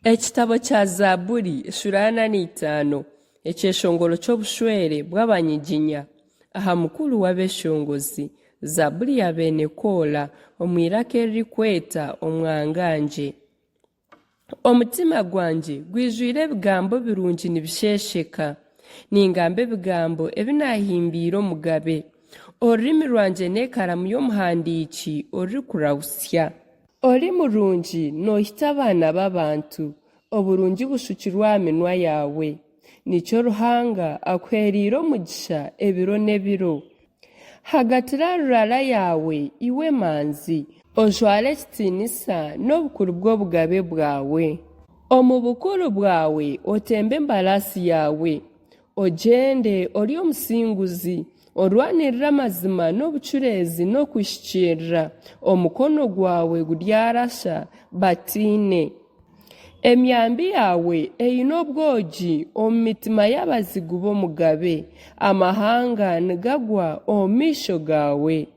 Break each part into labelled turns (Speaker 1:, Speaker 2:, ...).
Speaker 1: Ekitabo kya Zaaburi eshuura ya 45, Ekyeshongoro ky'obushwere bw'abanyiginya, aha mukuru w'abeeshongozi, Zaaburi ya beene Koora, omu iraka eririkweta Omwangangye. Omutima gwangye gwijwire ebigambo birungi nibisheesheka, ningamba ebigambo ebi naahimbiire omugabe. Orurimi rwangye n'ekaramu y'omuhandiiki orikurahutsya. Ori murungi noohita abaana b'abantu, oburungi bushukirwe aha minwa yaawe. Nikyo Ruhanga akuheereire omugisha ebiro n'ebiro. Hagatira rurara yaawe, iwe emanzi, ojware ekitiinisa n'obukuru bw'obugabe bwawe. Omu bukuru bwawe otembe embaraasi yaawe, ogyende ori omusinguzi, orwanirire amazima n'obucureezi n'okuhikiirira, omukono gwawe guryarasha batiine. Emyambi yaawe eine obwogi omu mitima y'abazigu b'omugabe, amahanga nigagwa omu maisho gaawe.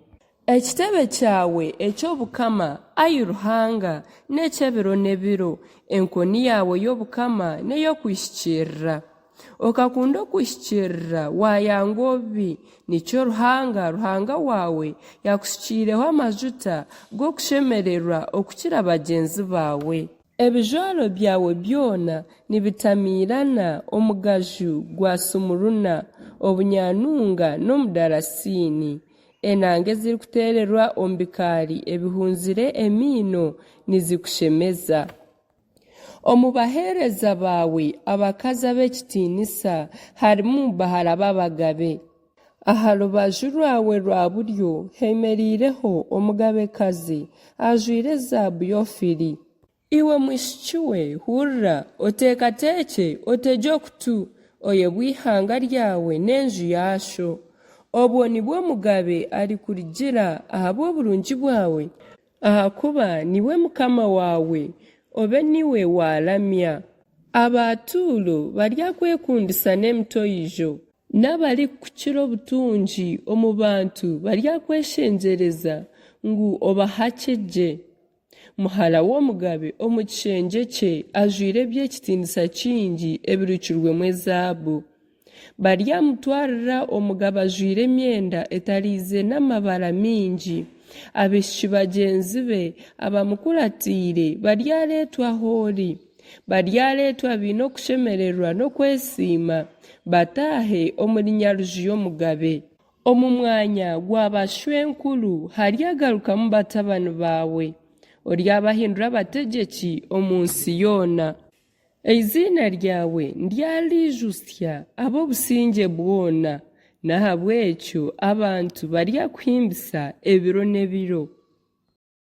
Speaker 1: Ekitebe kyawe eky'obukama, ai Ruhanga, n'eky'ebiro n'ebiro, enkoni yaawe y'obukama n'ey'okuhikiirira. Okakunda okuhikiirira, waayanga obubi, nikyo Ruhanga, Ruhanga waawe, yaakushukiireho amajuta g'okushemererwa okukira bagyenzi baawe. Ebijwaro byawe byona nibitamiirana omugaju gwa sumuruna, obunyanunga n'omudarasiini. Enanga ezirikuteererwa omu bikaari ebihunzire emiino nizikushemeza. Omu baheereza baawe abakazi ab'ekitiinisa harimu bahara b'abagabe. Aha rubaju rwawe rwa buryo hemereireho omugabekazi ajwaire ezaabu y'Ofiri. Iwe mwishiki we, hurira, oteekateekye, otegye okutu, oyebwe eihanga ryawe n'enju ya sho. Obwo nibwo omugabe arikurigira ahabw'oburungi bwawe, Ahakuba niwe Mukama waawe, obe niwe waaramya. Aba Tuuro baryakwekundisa n'emitoijo, n'abarikukukira obutungi omu bantu baryakweshengyereza ngu obahakye gye. Muhara w'omugabe omu kishengye kye ajwaire eby'ekitiinisa kingi ebirukirwemu ezaabu. Baryamutwarira omugabe ajwaire emyenda etariize n'amabara maingi. Abaishiki bagyenzi be abamukuratiire baryareetwa ahu ori. Baryareetwa baine okushemererwa n'okwesiima, bataahe omuri Nyaruju y'omugabe. Omu mwanya gwa baashwenkuru haryagarukamu batabani baawe. Oryabahindura abategyeki omu nsi yoona. Eiziina ryawe ndyariijutsya ab'obusingye bwona, n'ahabw'ekyo abantu baryakuhimbisa ebiro n'ebiro.